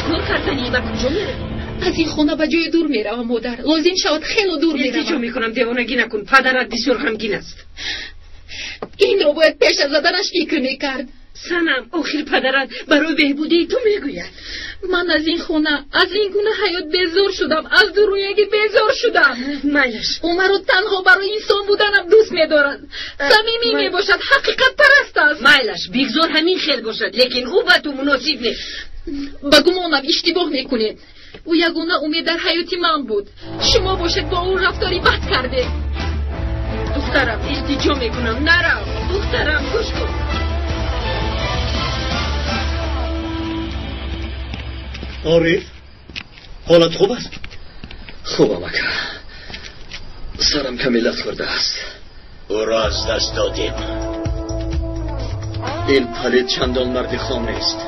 Чикор кардани? Ба куҷо меравӣ? Аз ин хона ба ҷои дур меравам, модар. Лозим шавад хело дур меравам. Илтиҷо мекунам, девонагӣ накун. Падарат бисёр ғамгин аст. Инро бояд пеш аз заданаш фикр мекард. Санам, охир падарат барои беҳбудии ту мегӯяд. Ман аз ин хона, аз ин гуна ҳаёт безор шудам, аз дурӯягӣ безор шудам. Майлаш. Ӯ маро танҳо барои инсон буданам дӯст медорад. Самимӣ мебошад, ҳақиқатпараст аст. Майлаш, бигзор ҳамин хел бошад, лекин ӯ ба ту муносиб нест. Ба гумонам иштибоҳ мекунед. Ӯ ягона умед дар ҳаёти ман буд. Шумо бошед бо ӯ рафтори бад кардед. Духтарам, илтиҷо мекунам, нарав. Духтарам, гӯш кун. Ориф, ҳолат хуб аст? Хубам, ака. Сарам каме лат хӯрдааст. Ӯро аз даст додем. Ин палид чандон марди хом нест.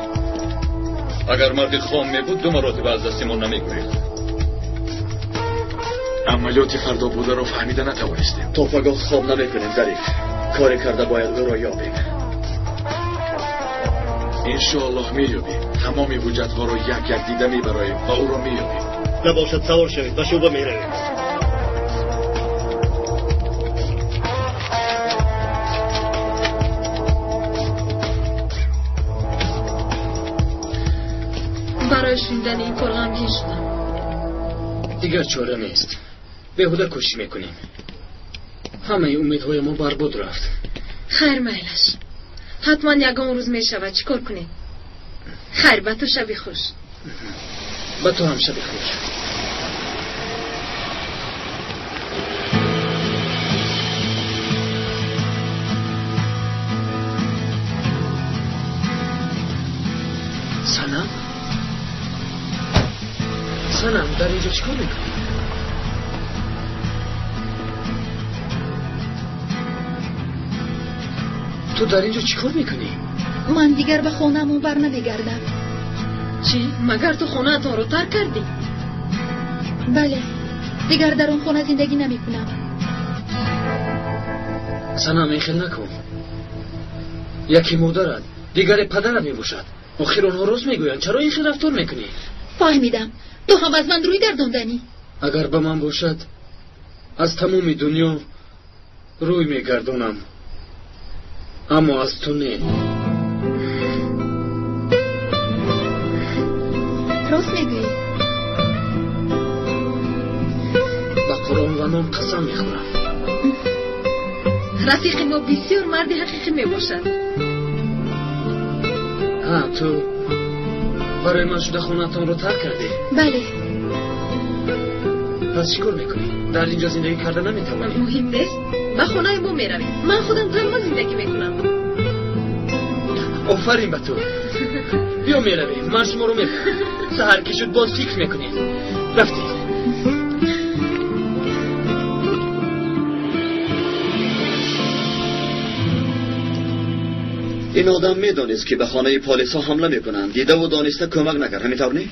Агар марди хом мебуд, ду маротиба аз дасти мо намегурехт. Амалиёти фардо бударо фаҳмида натавонистем. То пагоҳ хоб намекунем, Зариф. Коре карда бояд ӯро ёбем. Иншоаллоҳ меёбем. Тамоми ҳуҷҷатҳоро як як дида мебароем ва ӯро меёбем. Набошад, савор шавед, ба шӯъба меравем. Барои шунидани ин кор ғамгин шудам. Дигар чора нест. Беҳуда кӯшиш мекунем. Ҳамаи умедҳои мо барбод рафт. Хайр, майлаш. Ҳатман ягон рӯз мешавад. Чӣ кор кунем? Хайр, ба ту шаби хуш. Ба ту ҳам шаби хуш. Санам? Санам, дар инҷо чӣ кор мекунӣ? Ту дар инҷо чӣ кор мекунӣ? Ман дигар ба хонаамон бар намегардам. Чӣ? Магар ту хонаатонро тарк кардӣ? Бале, дигар дар он хона зиндагӣ намекунам. Санам, ин хел накун. Яке модарат, дигаре падарат мебошад. Охир онҳо рост мегӯянд. Чаро ин хел рафтор мекунӣ? Фаҳмидам. Ту ҳам аз ман рӯй гардонданӣ. Агар ба ман бошад, аз тамоми дунё рӯй мегардонам. Аммо аз ту не. Рост мегӯӣ? Ба Қуръон ва ном қасам мехӯрам. Рафиқи мо бисёр марди ҳақиқӣ мебошад. Ҳа, ту барои ман шуда хонаатонро тарк кардӣ? Бале. Пас чӣ кор мекунӣ? Дар инҷо зиндагӣ карда наметавонӣ? Муҳим нест. Ба хонаи мо меравем. Ман худам танҳо зиндагӣ мекунам. Офарин ба ту. Биё меравем. Ман шуморо мебарам. Саҳар ки шуд боз фикр мекунем. Рафтем. Ин одам медонист ки ба хонаи полисҳо ҳамла мекунанд. Дидаву дониста кӯмак накард. Ҳамин тавр не?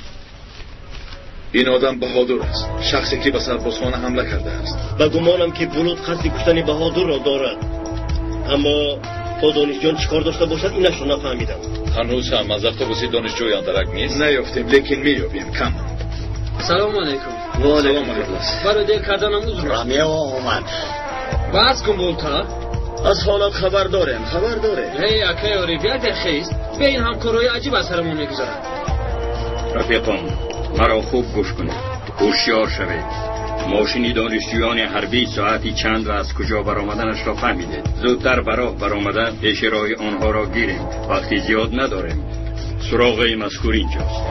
Ин одам Баҳодур аст, шахсе ки ба сарбозхона ҳамла кардааст. Ба гумонам ки Булут қасди куштани Баҳодурро дорад. Аммо то донишҷӯён чӣ кор дошта бошад, инашро нафаҳмидам. Ҳанӯз ҳам аз автобуси донишҷӯён дарак нест? Наёфтем, лекин меёбем. Кам. Салому алайкум. Ва алайкум ассалом. Барои дер карданам узр. Ромео омад. Бас кун, Булта. Аз ҳолат хабар дорем, хабар дорем. Эй, акай Ориф, як дақиқаист. Бе ин ҳамкорҳои аҷиб аз сарамон мегузарад. Рафиқон, маро хуб гӯш кунед. Ҳушёр шавед. Мошини донишҷӯёни ҳарбӣ соати чанд ва аз куҷо баромаданашро фаҳмидед. Зудтар ба роҳ баромада пеши роҳи онҳоро гирем. Вақти зиёд надорем. Суроғаи мазкур инҷост.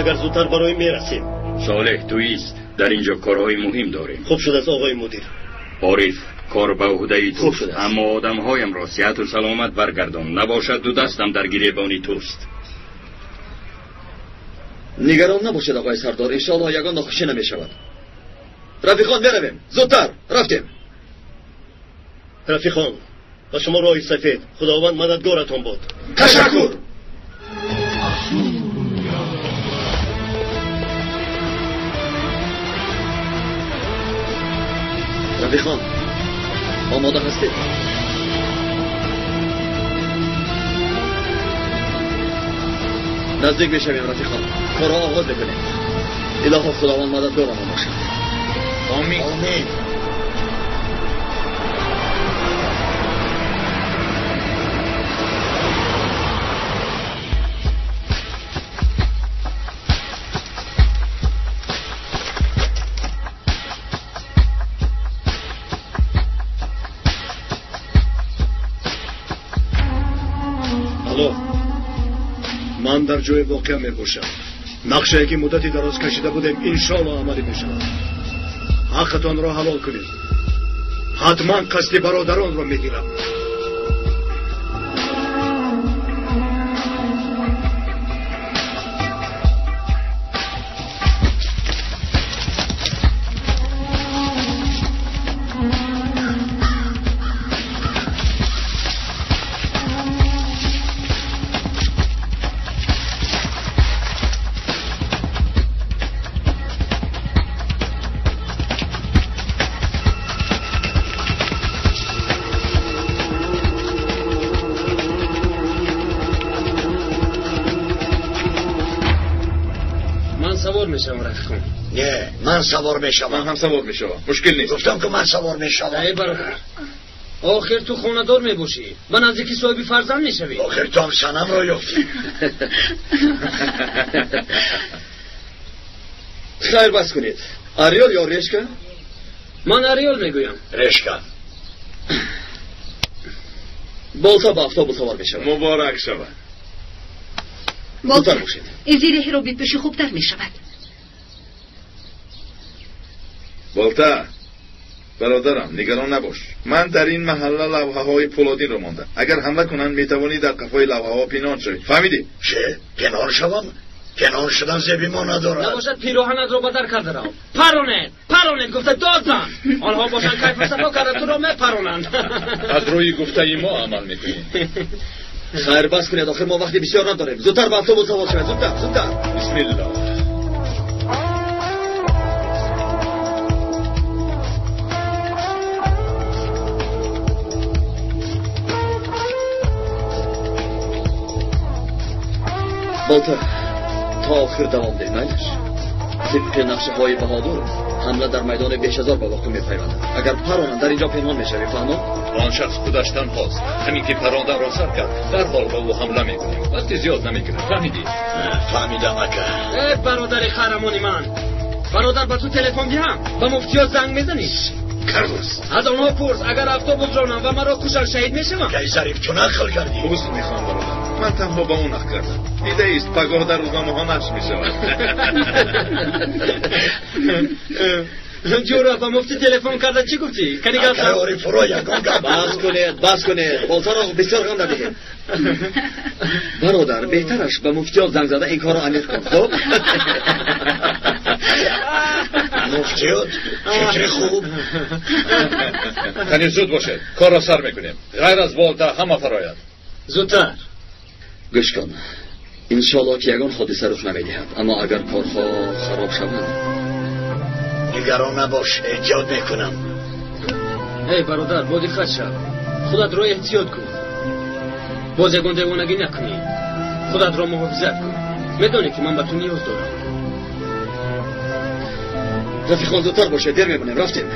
Агар зудтар барои мерасем. Солеҳ, туист. Дар инҷо корҳои муҳим дорем. Хуб шудааст, оғои мудир. Ориф, кор ба уҳдаи Хуб туст. шудааст. Аммо одамҳоямро сиҳату саломат баргардон. Набошад ду дастам дар гиребони туст. Нигарон набошед, оғои сардор. Иншоаллоҳ ягон нохушӣ намешавад. Рафиқон, меравем. Зудтар рафтем. Рафиқон, ба шумо роҳи сафед. Худованд мададгоратон бод. Ташаккур. Рафиқон, омода ҳастед? Наздик мешавем рафиқон. Корро оғоз мекунем. Илоҳо Худованд мададгорамон бошад. Омин. Омин. Ман дар ҷои воқеа мебошам. Нақшае ки муддати дароз кашида будем, иншоалло амалӣ мешавад. Ҳаққатонро ҳалол кунед. Ҳатман қасди бародаронро мегирам. Не, ман савор мешавам. Ман ҳам савор мешавам. Мушкил нест. Гуфтам ки ман савор мешавам. Эй бародар, охир ту хонадор мебошӣ. Ба наздики соҳиби фарзанд мешавӣ. Охир ту ҳам санамро ёфтӣ. Хайр, бас кунед. Ариёл ё Решка? Ман Ариёл мегӯям. Решка. Болта ба автобус савор мешавад. Муборак шавад. Зудтар бошед. Зиреҳро бипӯшӣ хубтар мешавад. Болта, бародарам, нигарон набош. Ман дар ин маҳалла лавҳаҳои пӯлодинро мондам. Агар ҳамла кунанд, метавонӣ дар қафои лавҳаҳо пинҳон шавӣ. Фаҳмидӣ? Чӣ? Пинҳон шавам? Пинҳон шудан зеби мо надорад. Набошад пироҳанатро ба дар карда рав. Паронед, паронед, гуфта додам. Онҳо бошанд кайфу сафо карда туро мепаронанд. Аз рӯи гуфтаи мо амал мекунӣ. Хайр, бас кунед, охир мо вақти бисёр надорем. Зудтар ба автобус савор шавед, зудтар, зудтар. Бисмиллоҳ. Болта, то охир давом деҳ, майлаш. Тибқи нақшаҳои Баҳодур, ҳамла дар майдони 5000 ба воқеъ мепайвандад. Агар паронанд, дар инҷо пинҳон мешавӣ, фаҳмо? Он шахс худаш танҳост. Ҳамин ки паронданро сар кард, дарҳол ба ӯ ҳамла мекунем. Вақти зиёд намегирад, фаҳмидӣ? Фаҳмидам, ака. Э, бародари қаҳрамони ман! Бародар, ба ту телефон диҳам? Ба муфтиёт занг мезанӣ? Карлос. Аз онҳо пурс, агар автобус ронам ва маро кушанд, шаҳид мешавам? Кай Зариф, ту нақл кардӣ? Узр мехоҳам, бародар. Ман танҳо ба ӯ нақл кардам. Дидаист, пагоҳ дар рӯзномаҳо нашр мешавад. Ҷура, ба муфтӣ телефон карда чӣ гуфтӣ? Кани гап зан? Акай Орифуро ягон гап. Бас кунед, бас кунед. Болтаро бисёр ғам надиҳед. Бародар, беҳтараш ба муфтиёт занг зада ин корро амиқ кун, хуб? Муфтиёт, фикри хуб. Кани зуд бошед, корро сар мекунем. Ғайр аз Болта ҳама фарояд. Зудтар. Гӯш кун. Иншоалло ки ягон ҳодиса рух намедиҳад, аммо агар корҳо хароб шаванд. Нигарон набош, эҳтиёт мекунам. Эй бародар, бо диққат шав. Худатро эҳтиёт кун. Боз ягон девонагӣ накунӣ. Худатро муҳофизат кун. Медонӣ ки ман ба ту ниёз дорам. Рафиқон, зудтар бошед, дер мемонем. Рафтем.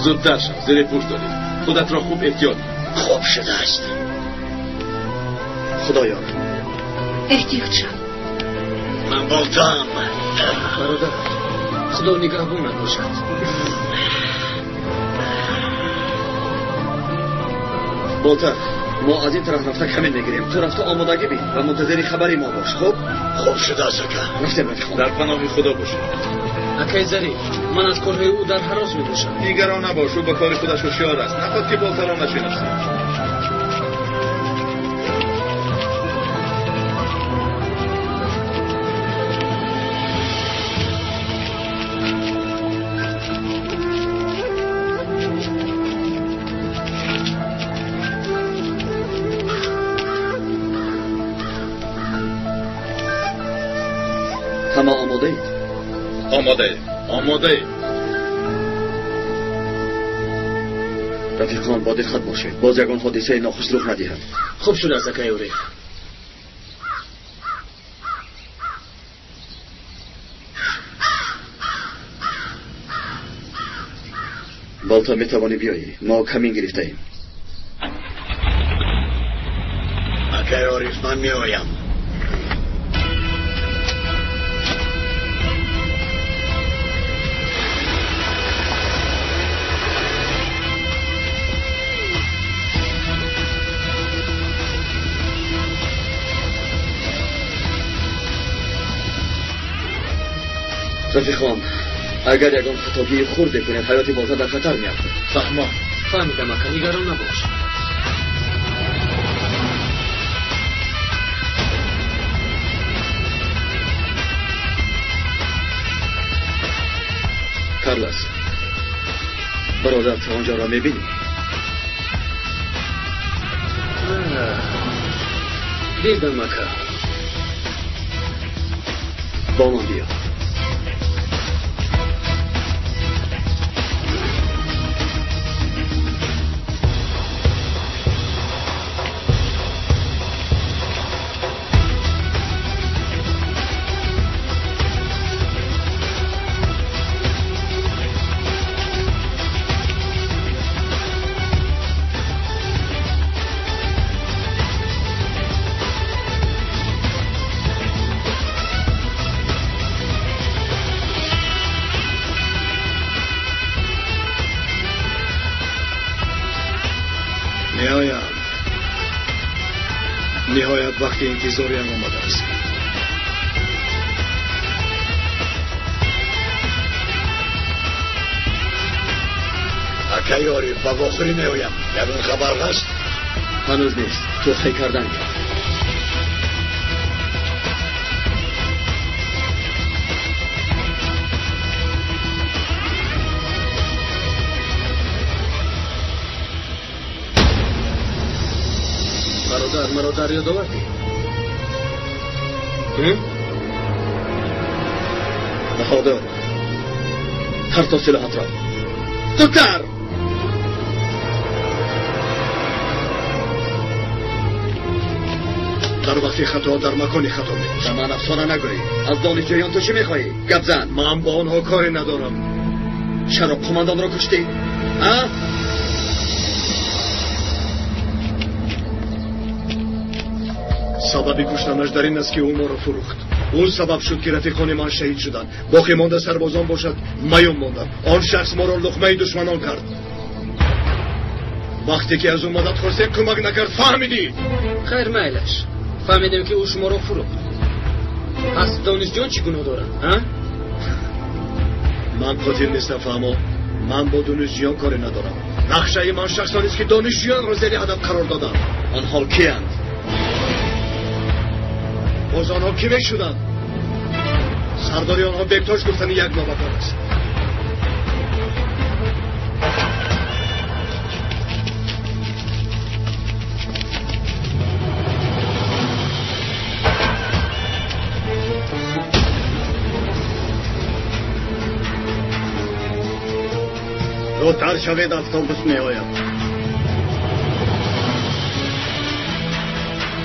Зудтар шав, зери пӯш дорӣ. Худатро хуб эҳтиёт кун. Хуб шудааст. Худоё. Эҳтиёт шав. Ман болтам. Бародар, Худо нигаҳбонат бошад. Болта, мо аз ин тараф рафта камин мегирем. Ту рафта омодагӣ бин ва мунтазири хабари мо бош, хуб? Хуб шудааст, ака. Рафтем, рафиқон. Дар паноҳи Худо бошед. Акай Зариф, ман аз корҳои ӯ дар ҳарос мебошам. Нигарон набош, ӯ ба кори худаш ҳушёр аст. Нахоҳад ки Болтаро нашиносад. Ҳама омодаед? Омодаем, омодаем. Рафиқон, бо диққат бошед. Боз ягон ҳодисаи нохуш рух надиҳад. Хуб шудааст, акай Ориф. Болта, метавонӣ биёӣ, мо камин гирифтаем. Акай Ориф, ман меоям. Рафиқон, агар ягон хатогии хурде кунем, ҳаёти Болта дар хатар меафтад. Фаҳмо. Фаҳмидам, ака, нигарон набош. Карлос, бародар, ту онҷоро мебинӣ? Дидам, ака. Бо ман биё. Ниҳоят вақти интизориам омадааст. Акай Ориф, ба вохӯрӣ меоям. Ягон хабар ҳаст? Ҳанӯз нест. Тӯҳфа кардан. Бародар, маро дар ёд овардӣ? Баҳодур, партов силоҳатро. Зудтар! Дар вақти хато дар макони хато мебошам. Ба ман афсона нагӯй. Аз донишҷӯён ту чӣ мехоҳӣ? Гап зан. Ман бо онҳо коре надорам. Чаро қумандонро куштӣ? А? Сабаби куштанаш дар ин аст, ки ӯ моро фурӯхт. Ӯ сабаб шуд, ки рафиқони ман шаҳид шуданд. Боқӣ монда сарбозон бошад, маюм монданд. Он шахс моро луқмаи душманон кард. Вақте ки аз ӯ мадад хостем, кӯмак накард. Фаҳмидӣ? Хайр, майлаш. Фаҳмидем, ки ӯ шуморо фурӯхт. Пас донишҷӯён чӣ гуноҳ доранд, а? Ман қотил нестам, фаҳмо. Ман бо донишҷӯён коре надорам. Нақшаи ман шахсонест, ки донишҷӯёнро зери ҳадаф қарор доданд. Онҳо киянд? Боз онҳо кӣ мешуданд? Сардори онҳо Бектош гуфтани як нобакор аст. Зудтар шавед, автобус меояд.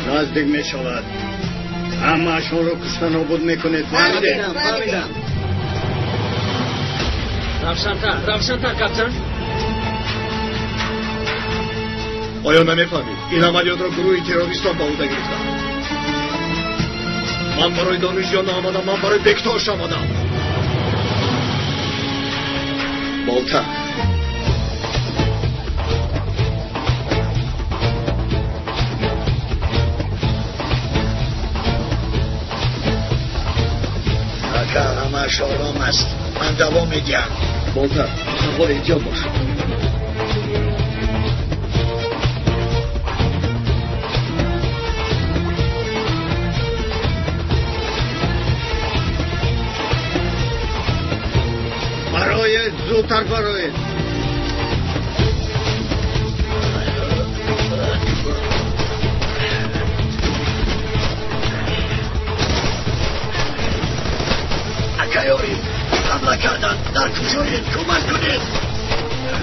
Наздик мешавад. Ҳамаашонро кушта нобуд мекунед. Фаҳмидам, фаҳмидам. Равшантар, равшантар, капитан. Оё намефаҳмед? Ин амалиётро гурӯҳи террористон ба ӯҳда гирифтанд. Ман барои донишҷӯён наомадам, ман барои Бектош омадам. Болта. Ака, ҳамааш ором аст. Ман давом медиҳам. Болта, ҳавол эҳтиёт бош. Бароед, зудтар бароед. Акай Ориф, ҳамла карданд. Дар куҷоед? Кӯмак кунед.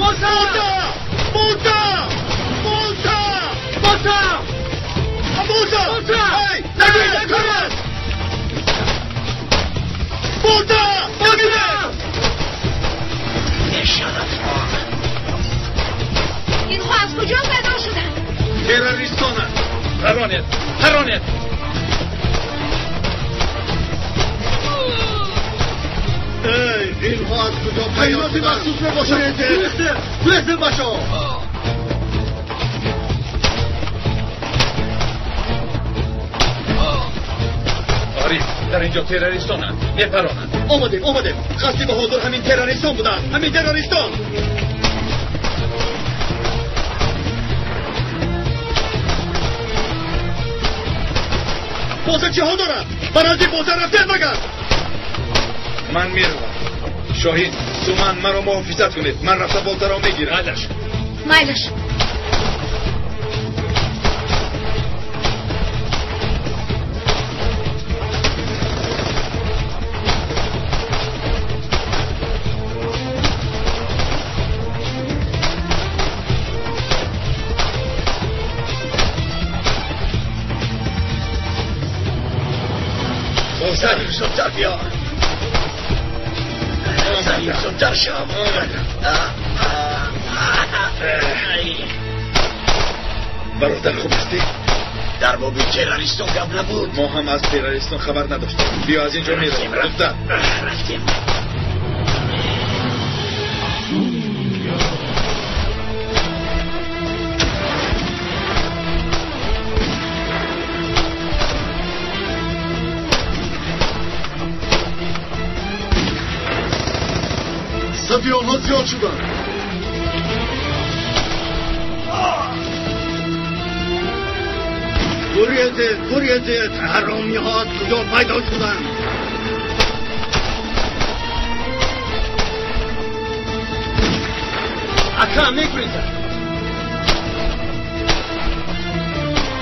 Болта! Болта! Болта! Болта! Болта! Болта! Нагӯед, нагӯед! Болта! Болта! Бешарафон! аз куҷо пайдо шуданд? Террористонанд. Паронед, паронед. Эй, инҳо аз куҷо пайдо Таъиноти махсус мебошад. Гурехте, бачаҳо. Ориф, дар инҷо террористонанд, мепаронанд. Омадем, омадем. Қасди Баҳодур ҳамин террористон буданд. Ҳамин террористон. Болта чиҳо дорад? Ба назди болта рафтед магар? Ман меравам. Шоҳин, Суман, маро муҳофизат кунед. Ман рафта болтаро мегирам. Майлаш. Майлаш. زودتر بیا. زودتر شو. برادر خوب هستی؟ در باب تروریستان گپ نبود. ما هم از تروریستان خبر نداشتیم. بیا از اینجا میریم. زودتر. رفتیم. Сафи онҳо зиёд шуданд. Гурезед, гурезед, ҳаромиҳо аз куҷо пайдо шуданд? Ака, мегурезад.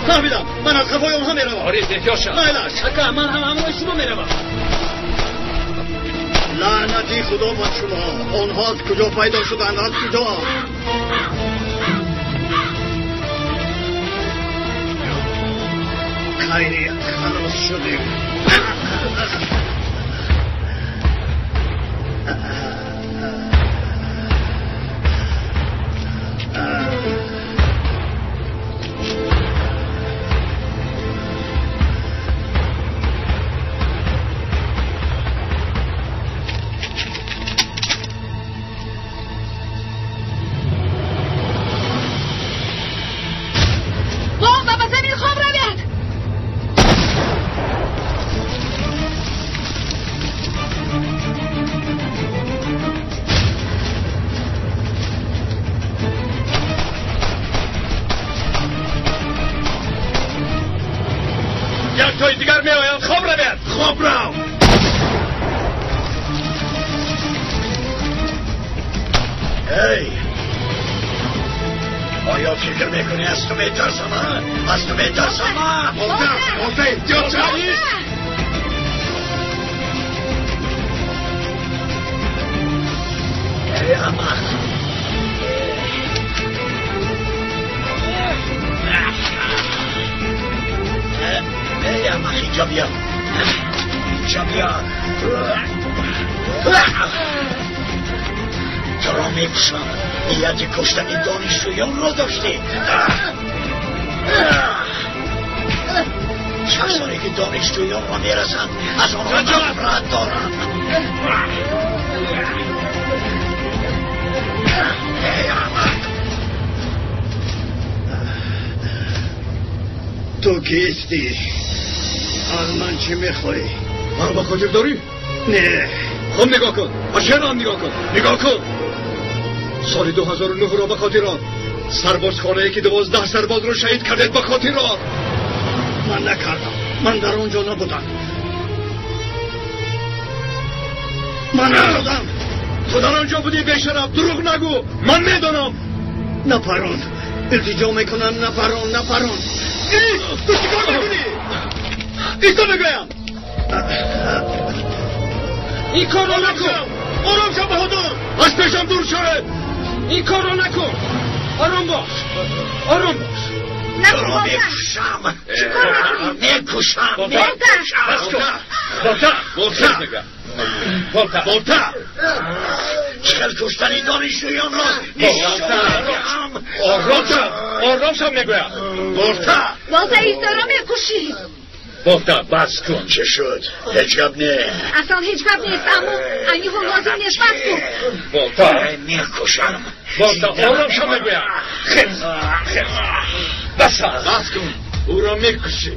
Фаҳмидам, ман аз қафои онҳо меравам. Ориф, эҳтиёт шав. Майлаш. Ака, ман ҳам ҳамроҳи шумо меравам. Лаънати худо бар шумо. Онҳо аз куҷо пайдо шуданд? Аз куҷо? Хайрият, халос шудем. Бомба ба замин хоб равед! Як тои дигар меоянд, хоб равед. Хоб рав. Эй! Оё фикр мекунӣ аз ту метарсам? Аз ту метарсам? Болта, болта, эҳтиёт шав. Эй, амақ! Эй, амақ, инҷо биё. Инҷо биё. Туро мекушам. Нияти куштани донишҷӯёнро доштӣ. Шахсоне ки донишҷӯёнро мерасанд, аз онҳо нафрат дорам. Эй, аҳмақ! Ту кистӣ? Аз ман чӣ мехоҳӣ? Маро ба хотир дорӣ? Не. Хуб нигоҳ кун. Ба чеҳраам нигоҳ кун. Нигоҳ кун. Соли 2009-ро ба хотир ор. Сарбозхонае ки 12 сарбозро шаҳид кардед ба хотир ор. Ман накардам. Ман дар он ҷо набудам. Ман набудам. Ту дар он ҷо будӣ, бешараф. Дурӯғ нагӯ. Ман медонам. Напарон. Илтиҷо мекунам, напарон, напарон. Эй, ту чӣ кор мекунӣ? Исто мегӯям. Ин корро накун. Ором шав, Баҳодур. Аз пешам дур шавед. Ин корро накун. Ором бош. Ором бош. Туро мекушам. Мекушам. Мекушам. Болта, болта, болта, болта. Чӣ куштани донишҷӯёнро нишон медиҳам. Ором шав, ором шав мегӯям. Болта! Болта, Исоро мекушӣ. Болта, бас кун. Чӣ шуд? Ҳеҷ гап не. Аслан ҳеҷ гап нест, аммо айни ҳол лозим нест, бас кун. Болта! Мекушам. Болта, ором шав мегӯям. Хез, хез. Бас аст. Бас кун, ӯро мекушӣ.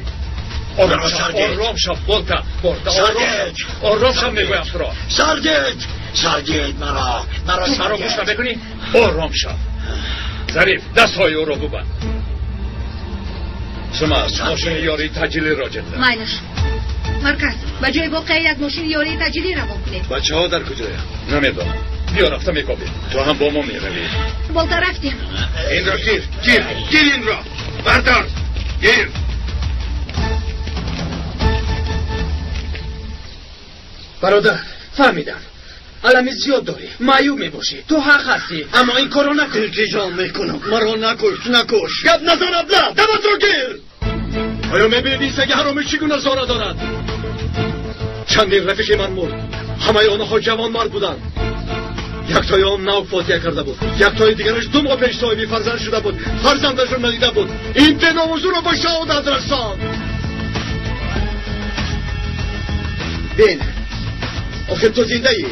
Ором шав, ором шав, Болта, Болта, ором шав мегӯям туро. Саргет, Саргет, маро, маро Ту маро гӯш намекунӣ? Ором шав. Зариф, дастҳои ӯро бубанд. Шумо мошини ёрии таъҷилиро ҷилда. Майлаш. Марказ, ба ҷои воқеа як мошини ёрии таъҷилӣ равон кунед. Бачаҳо дар куҷоянд? Намедонам. Биё рафта мекобем. Ту ҳам бо мо меравӣ. Болта, рафтем. Инро гир, гир, гир инро. Бардор, гир. Бародар, фаҳмидам. Алами зиёд дорӣ, маъюб мебошӣ, ту ҳақ ҳастӣ, аммо ин корро накун. Илтиҷо мекунам, маро накуш, накуш. Гап назан, абла, даматро гир. Оё мебинед ин саги ҳаромӣ чӣ гуна зора дорад? Чандин рафиқи ман мурд. Ҳамаи онҳо ҷавонмард буданд. Яктои он нав фотиҳа карда буд, яктои дигараш 2 моҳ пеш соҳиби фарзанд шуда буд, фарзандашро надида буд. Ин беномусуро ба шаҳодат расонд. Бин, охир ту зиндаӣ.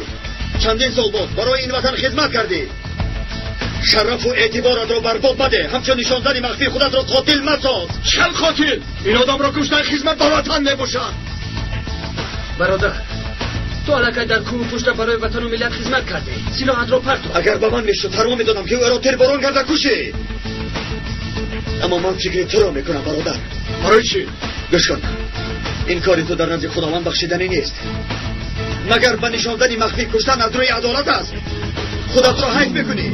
Чандин сол боз барои ин ватан хизмат кардӣ. Шарафу эътиборатро барбод мадеҳ. Ҳамчун нишондани махфии худатро қотил масоз. Чанд қотил? Ин одамро куштан хизмат ба ватан мебошад. Бародар, ту аллакай дар кӯҳу пушта барои ватану миллат хизмат кардӣ. Силоҳатро партов. Агар ба ман мешуд, фармон медодам ки ӯро тирборон карда кушӣ. Аммо ман фикри туро мекунам, бародар. Барои чӣ? Гӯш кун, ин кори ту дар назди Худованд бахшиданӣ нест. Магар ба нишондани махфӣ куштан аз рӯи адолат аст? Худатро ҳайф мекунӣ.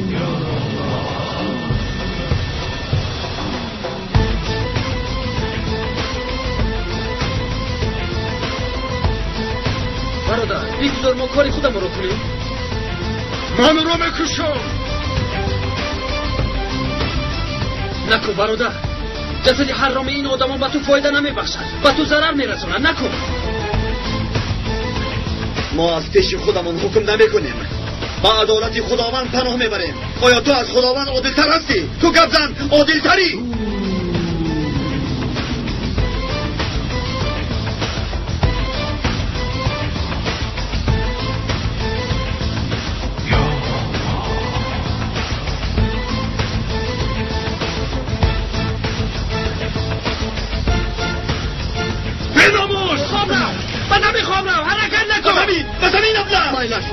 Бародар, бигзор мо кори худамонро кунем. Ман ӯро мекушам. Накун, бародар. Ҷасади ҳароми ин одамон ба ту фоида намебахшад, ба ту зарар мерасонад. Накун. Мо аз пеши худамон ҳукм намекунем. Ба адолати Худованд паноҳ мебарем. Оё ту аз Худованд одилтар ҳастӣ? Ту гап зан, одилтарӣ.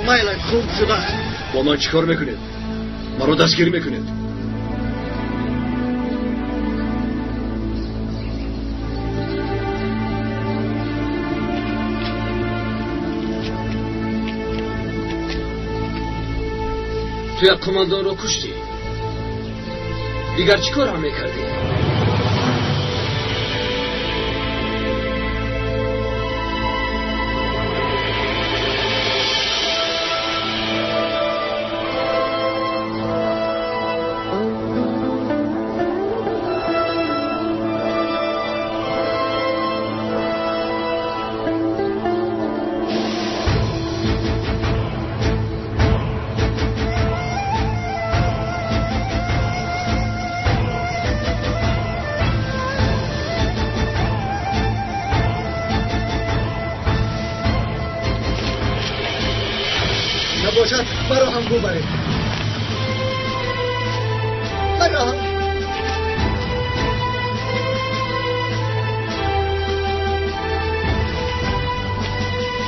Майлаш, хуб шудааст. Бо ман чӣ кор мекунед? Маро дастгир мекунед? Ту як командонро куштӣ. Дигар чӣ кор ҳам мекардӣ? نباشد مرا هم ببرید. مرا هم.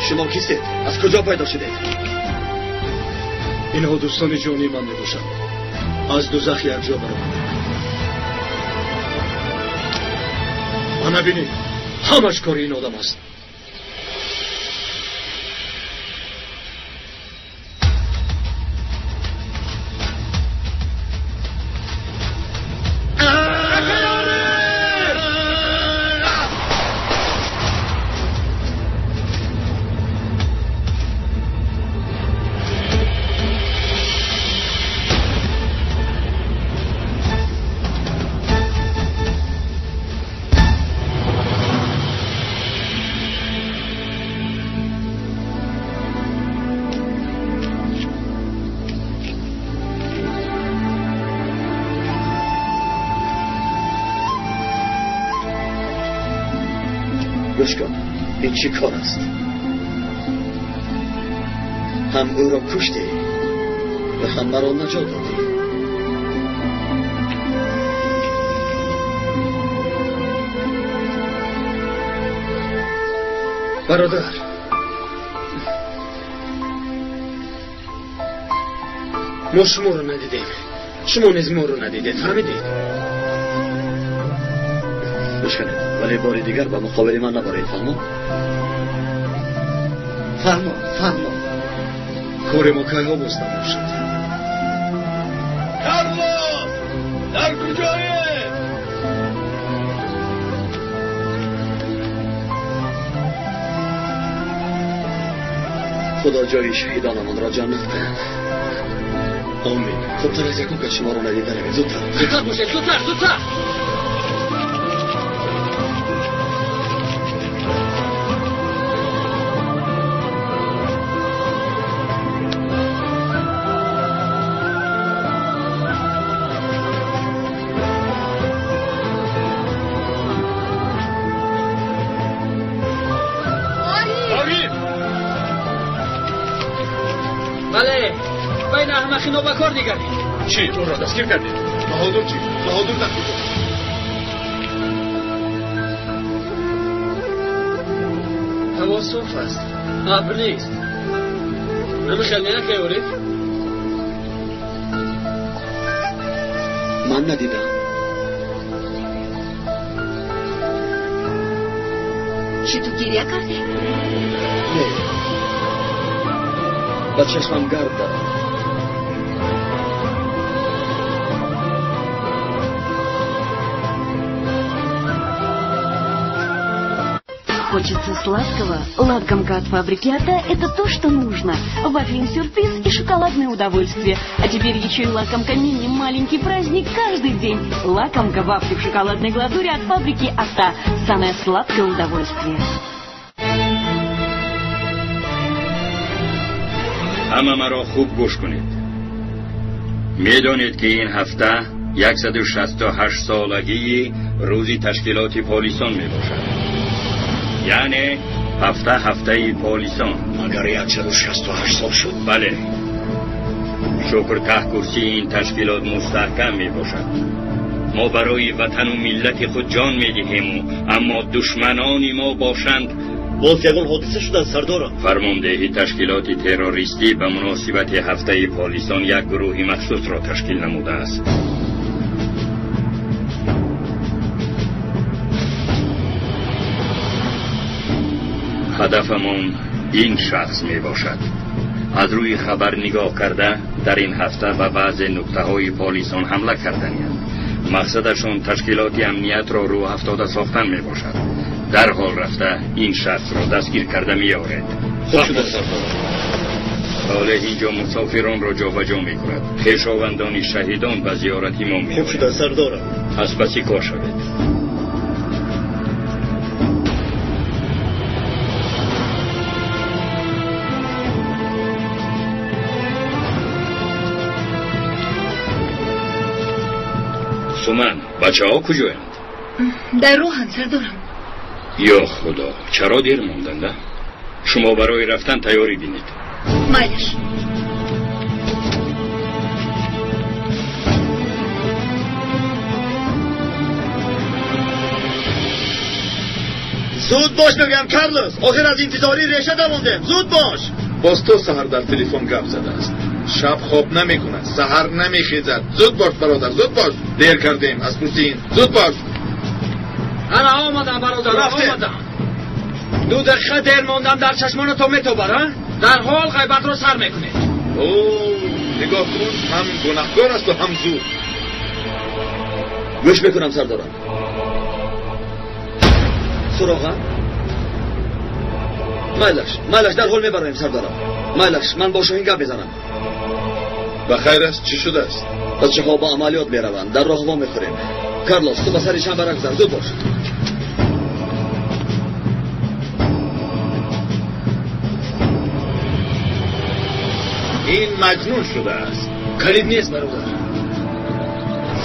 شما کیستید؟ از کجا پیدا شدید؟ اینها دوستان جانی من میباشند. از دوزخ یک جا برآمدند. و نبینید همش کار این آدم است. Гӯш кун, ин чӣ кор аст? Ҳам ӯро куштӣ ва ҳам маро наҷот додӣ. Бародар, мо шуморо надидем, шумо низ моро надидед, фаҳмидед? Гӯш кунед, вале бори дигар ба муқобили ман набаред, фаҳмо? Фаҳмо, фаҳмо. Кори мо кайҳо боз тамом шуд. Карлос, дар куҷое? Худо ҷои шаҳидонамонро ҷаннат кунад. Омин. Хубтар аз якум кас шуморо надида равед. Зудтар, зудтар бошед, зудтар, зудтар. Ба кор дигаред. Чӣ? Ӯро дастгир кардед? Баҳодур чӣ? Баҳодур дар куҷост? Ҳаво соф аст, абр нест. Намехел не акай Ориф? Ман надидам. Чӣ, ту гиря кардӣ? Не, ба чашмам гард даромад. Хочется сладкого? Лакомка от фабрики Ата – это то, что нужно. Вафель сюрприз и шоколадное удовольствие. А теперь еще и лакомка мини «Маленький праздник» каждый день. Лакомка вафли в шоколадной глазури от фабрики Ата. Самое сладкое удовольствие. Ҳама маро хуб гӯш кунед. Медонед, ки ин ҳафта 168 солагии рӯзи ташкилоти полисон мебошад, яъне ҳафта ҳафтаи полисон. Магар 168 сол шуд? Бале, шукр, таҳкурсии ин ташкилот мустаҳкам мебошад. Мо барои ватану миллати худ ҷон медиҳему, аммо душманони мо бошанд. Боз ягон ҳодиса шуданд, сардорам? Фармондеҳи ташкилоти террористӣ ба муносибати ҳафтаи полисон як гурӯҳи махсусро ташкил намудааст. Ҳадафамон ин шахс мебошад. Аз рӯи хабар нигоҳ карда, дар ин ҳафта ба баъзе нуқтаҳои полисон ҳамла карданиянд. Мақсадашон ташкилоти амниятро рӯҳафтода сохтан мебошад. Дарҳол рафта ин шахсро дастгир карда меоред. Хуб шуда, сардорам. Солеҳ инҷо мусофиронро ҷобаҷо мекунад. Хешовандони шаҳидон ба зиёрати мо Хуб меоянд. шуда, сардорам. Аз паси кор шавед. Суман, бачаҳо куҷоянд? Дар роҳанд, сардорам. Ё Худо, чаро дер монданд? А шумо барои рафтан тайёрӣ бинед. Майлаш. Зуд бош, мегӯям, Карлос. Охир аз интизорӣ реша давондем. Зуд бош. Боз то саҳар дар телефон гап задааст. Шаб хоб намекунад, саҳар намехезад. Зуд бош, бародар, зуд бош, дер кардем аз пушти ин. Зуд бош. Ана омадам, бародар. Рафтем. Омадам. 2 дақиқа дер мондам, дар чашмонато метобар, а? Дарҳол ғайбатро сар мекунед. О, нигоҳ кун, ҳам гунаҳкор асту ҳам зуд. Гӯш мекунам, сардорам. Суроға? Майлаш, майлаш, дарҳол мебароем, сардорам. Майлаш, ман бо Шоҳин гап мезанам. Ба хайр аст? Чӣ шудааст? Бачаҳо ба амалиёт мераванд, дар роҳ вомехӯрем. Карлос, ту ба сари чамбарак зан, зуд бош. Ин маҷнун шудааст. Калид нест, бародар.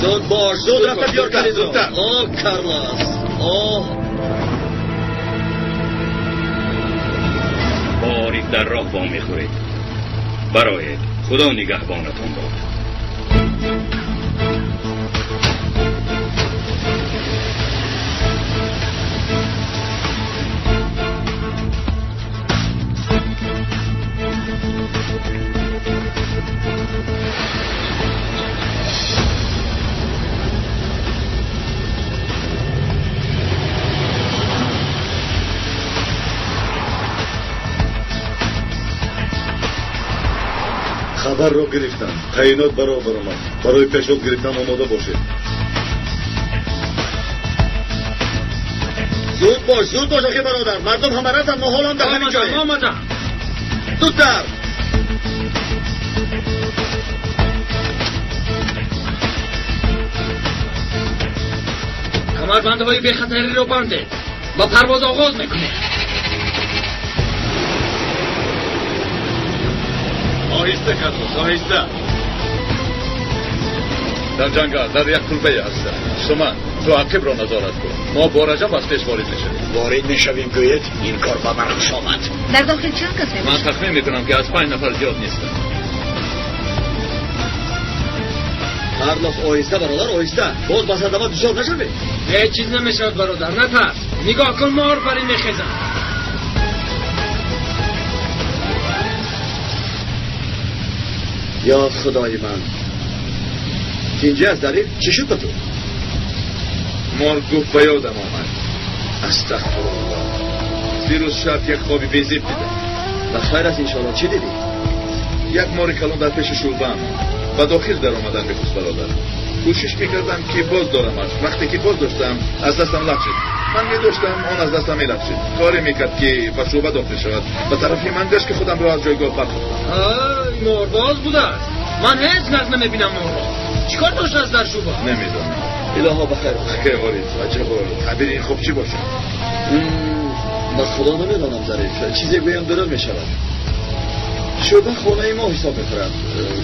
Зуд бош, зуд рафта биёр калидро. Зудтар. О, Карлос, о. Ориф дар роҳ вомехӯред. Бароед, Худо нигаҳбонатон бод. Хабарро гирифтам. Таъинот баробар омад. Барои пешвоз гирифтан омода бошед. Зуд бош, зуд бош, ахи бародар. Мардум ҳама рафтанд, мо ҳоло ҳам дар ҳамин ҷоем. Омадам. Зудтар. Камарбандҳои бехатариро бандед. Ба парвоз оғоз мекунем. Оҳиста Карлос, оҳиста. Дар ҷангал, дар як кулбае ҳастам. Шума ту ақибро назорат кун. Мо бо Раҷаб аз пеш ворид мешавем. Ворид мешавем гӯед, ин кор ба ман хуш омад. Дар дохил чанд кас мебошад? Ман тахмин мекунам ки аз 5 нафар зиёд нестанд. Карлос, оҳиста бародар, оҳиста. Боз ба садама дучор нашавед. Ҳеҷ чиз намешавад бародар, натарс. Нигоҳ кун, мор бар ин мехезад. یا خدای من، اینجا از دریق چی شد به تو؟ مار گفت به یادم آمد. استغفرالله. دیروز شب یک خوابی بیزیب دیدم. و خیر است انشاءالله. چی دیدی؟ یک مار کلان در پیش شعبه‌ام و داخل در آمدن میخواست برادر. کوشش میکردم که باز دارمش. وقتی که باز داشتم از دستم لغزید. من میداشتم آن از دستم میلغزید. کاری میکرد که به شعبه داخل شود. به طرف من گشت که خودم را از جایگاه برخواستم. آی مارباز بوده است. من هیچ نظم نمیبینم مار را. چیکار داشت از در شعبه؟ نمیدونم. الها بخیر. خیر عجب. تعبیر این خوب چی باشه؟ به خدا نمیدانم ظریف. چیزی گویم دروغ میشود. شعبه خانه ما حساب میخورد.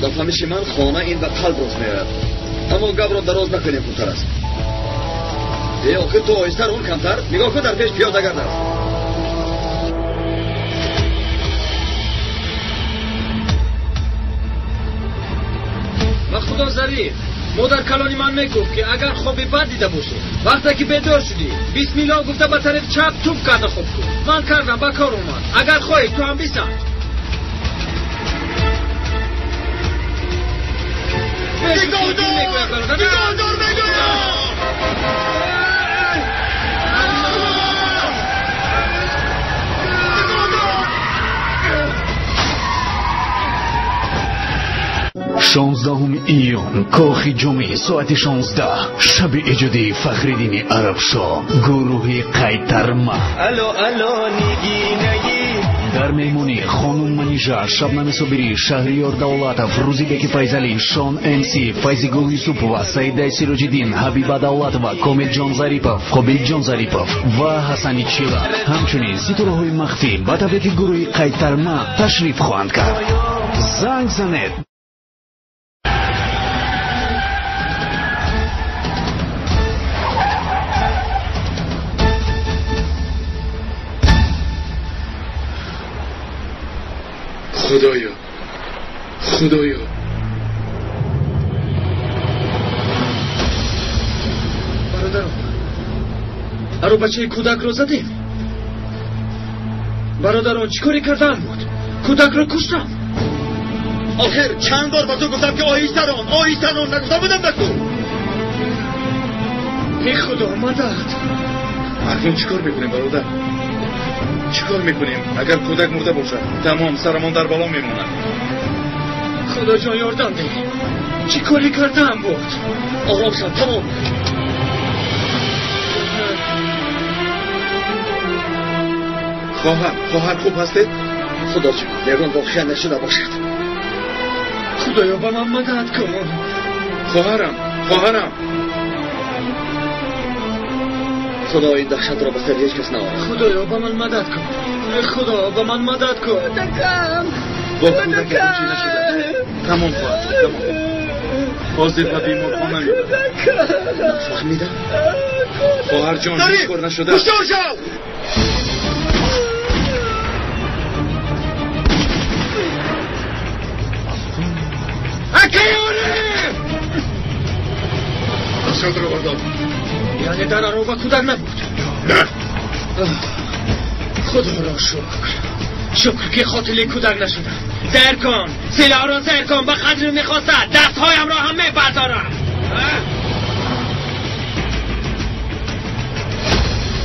در فهمش من خانه این به قلب راست میآید. اما گپ را دراز نکنیم خوبتر است. ای آخر تو آهستر اون کمتر. نگاه کن در پیش پیاده گرد است. و خدا ظریف، مادر کلانی من میگفت که اگر خوابی بد دیده باشی وقتی که بیدار شدی بسم الله گفته به طرف چپ توپ کرده خوب کن. من کردم، به کار اومد. اگر خواهی تو هم بسنج. نگاه دار، نگاه دار میگویم. 16 июн, Кохи Ҷумӣ, соати 16, шаби эҷодии Фахриддини Арабшоҳ, гурӯҳи Қайтарма. Алло, алло, нигинаи. Дар меҳмонӣ хонум Манижа, Шабнами Собирӣ, Шаҳриёр Давлатов, Рӯзибеки Файзалӣ, Шон МС, Файзигул Юсупова, Саидаи Сироҷиддин, Ҳабиба Давлатова, Комилҷон Зарипов, Қобилҷон Зарипов ва Ҳасани Чила. Ҳамчунин ситораҳои махфӣ ба табрики гурӯҳи Қайтарма ташриф хоҳанд кард. Занг занед. خدایا، خدایا. برادرم، аробачаи кӯдакро задем. Бародарон, чӣ коре кардан буд? Кӯдакро куштам. Охир чанд бор ба ту гуфтам ки оҳиста рон, оҳиста рон. Нагуфта будам ба ту? Эй худо, мадад. Акнун чӣ кор мекунем бародар? Чӣ кор мекунем? Агар кӯдак мурда бошад, тамом, сарамон дар бало мемонад. Худоҷон, ёрдам деҳ. Чӣ коре кардаам буд? Ором шав, тамом. Хоҳар, хоҳар, хуб ҳастед? Худо ҷон, ягон воқеа нашуда бошад. Худоё, ба ман мадад кун. Хоҳарам, хоҳарам. Худо ин даҳшатро ба сари ҳеҷ кас наорад. Худоё, ба ман мадад кун. Худо, ба ман мадад кун. Кӯдакам, бо кӯдакам чӣ нашуда? Тамом хоҳад шуд, тамом. Ҳозир ба беморхона мебарам. Нафаҳмидам. Хоҳарҷон, ҳеҷ кор нашуда. Ҳушёр шав! Акай Ориф! Дастҳоятро бардор. Яъне дар ароба кӯдак набуд? Не. Худоро шукр. Шукр ки қотили кӯдак нашудам. Зер кун, силоҳро зер кун, ба қадри мехостад дастҳоямро ҳам мебардорам.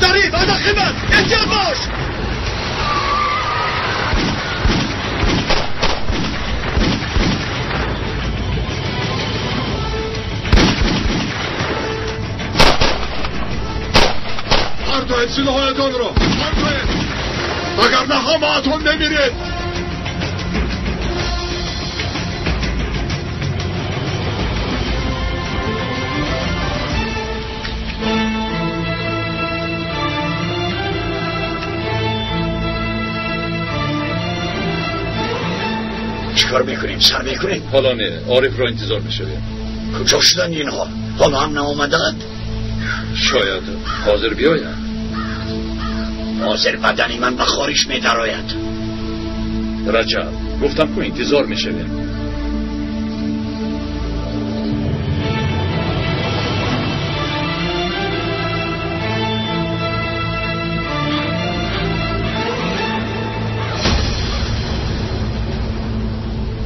Зариф, аз ақибат эҳтиёт бош. Партоед силоҳоятонро, партоед, вагарна ҳамаатон мемиред. چیکار میکنیم؟ سر میکنیم؟ حالا نه، عارف را انتظار میشویم. کجا شدن اینها؟ حالا هم نآمدند؟ شاید حاضر بیایند. حاضر بدنی من به خارش میدراید. رجب، گفتم که انتظار میشویم.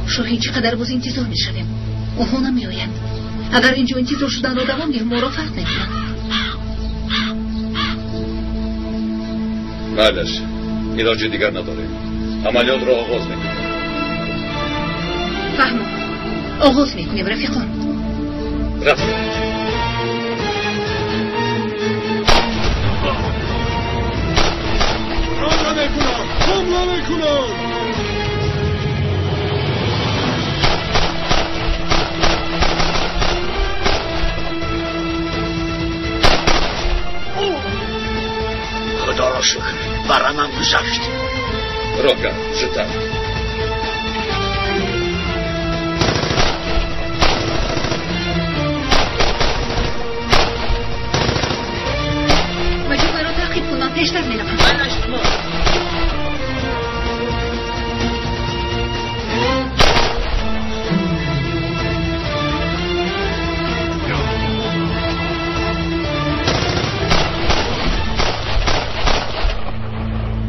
شاهین، چقدر باز انتظار میشویم؟ آنها نمیآیند. اگر اینجا انتظار شدن را دوام دهیم ما را فرق میکنند. معلش، علاج دیگر نداریم. عملیات را آغاز میکنیم. فهمم، آغاز میکنیم رفیقان. رفیق. حمله میکنم، حمله میکنم. خدا را شکر، برمم گذشت. راه زودتر. مجید مرا تعقیب کن، من پیشتر میروم.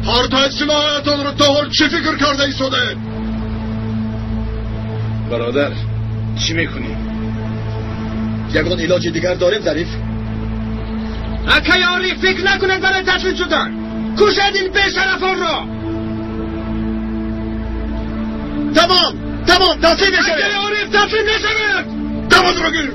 پارتاید سلاحتان را تا حال چه فکر کرده ایستاده؟ برادر، چی میکنی؟ یگان علاج دیگر داریم ظریف؟ اکای عارف، فکر نکنید برای تسلیم شدن. کشد این بی‌شرفان را. تمام، تمام، تسلیم نشوید. اکای عارف، تسلیم نشوید. تمام را گیر.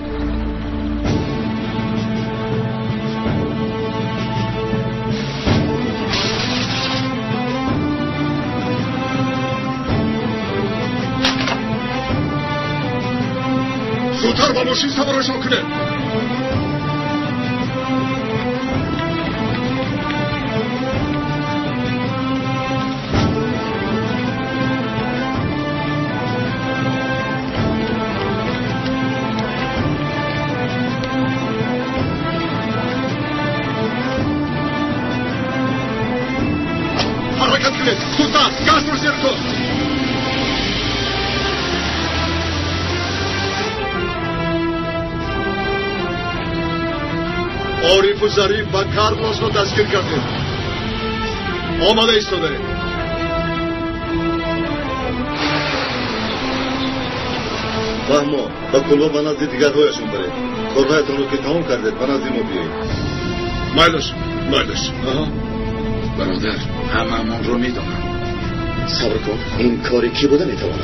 زودتر با ماشین سوارشان کنه. حرکت کنید، زودتر، گاز رو زیر کن. عارف و ظریف و کارلوس را دستگیر کردیم. آماده ایستاده. فهما، با کلبه به نزد دیگرهایشون برید. کارهایتان رو که تمام کردید به نزد ما بیایید. مایلش، مایلش. برادر، هممون رو میدانم. صبر کن، این کاری کی بوده میتواند؟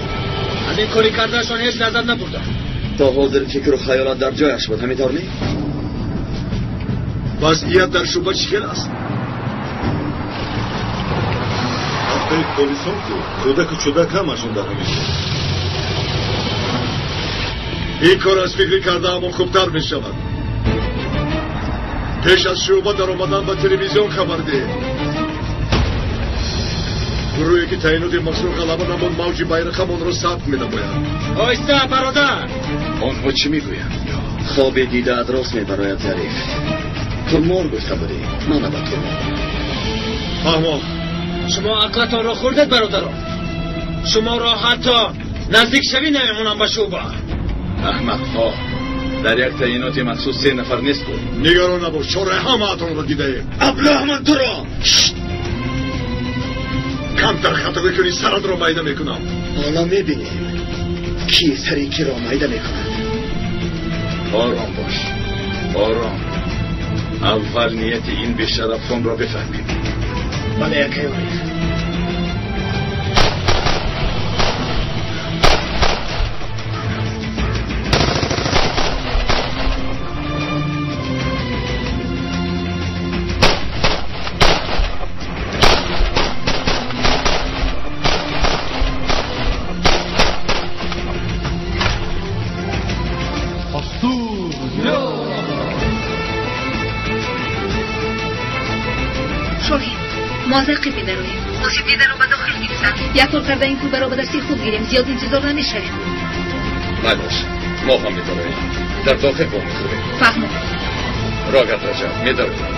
از این کاری کردهشان هیچ لذت نبردم. تا حاضر فکر و خیالات در جایش بود، همینطور نی؟ وضعیت در شعبه چی است؟ ҳафтаи полисон ку кӯдаку чӯдак ҳамашон дар ҳамин ҷо. Ин кор аз фикри кардаамон хубтар мешавад. Пеш аз шӯъба даромадан ба телевизион хабар диҳед. Гурӯҳе ки таъиноти мазкур ғалаба намуд, мавҷи байрақамонро сабт менамояд. Оҳиста, бародар. Онҳо чӣ мегӯянд? Хобе дидаат рост мебарояд, Зариф. Ту мор гуфта будӣ, мана ба ту мор. Фаҳмо, шумо ақлатонро хӯрдед, бародарон. Шуморо ҳатто наздик шавӣ намемонам ба шӯъба. Аҳмақҳо, дар як таъиноти махсус 3 нафар нест буд. Нигарон набош, чораи ҳамаатонро дидаем. Аблаҳ, ман туро! Камтар хато бикунӣ, саратро майда мекунам. Ҳоло мебинем, ки сари киро майда мекунад. Ором бош, ором. Аввал нияти ин бешарафонро бифаҳмем. Бале, акай Ориф. Мо аз ақиб медароем. Мошин ба дохил гирифтанд. Як кор карда ин кӯлбаро ба дасти худ гирем. Зиёд интизор намешавем. Майлаш, мо ҳам медароем. Дар дохил бо мехӯрем. Фаҳмом. Рогат Раҷаб, медароем.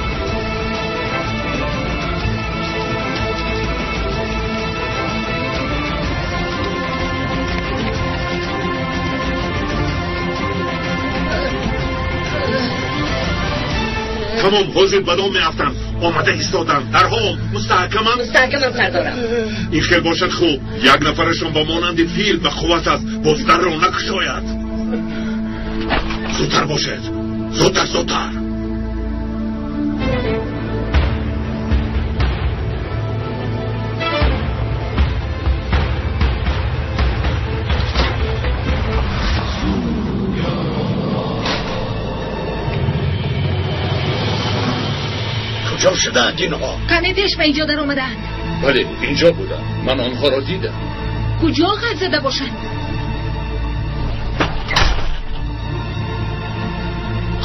Тамом, ҳозир ба дом меафтам. Омада истодам. Дарҳол мустаҳкамам. Мустаҳкамам, сардорам. Ин хел бошад хуб. Як нафарашон ба монанди фил ба қувват аст, боз дарро накушояд. Зудтар бошед. Зудтар, зудтар. Куҷо шуданд инҳо? Каме пеш ба инҷо дар омадаанд. Бале, инҷо буданд. Ман онҳоро дидам. Куҷо ғайб зада бошанд?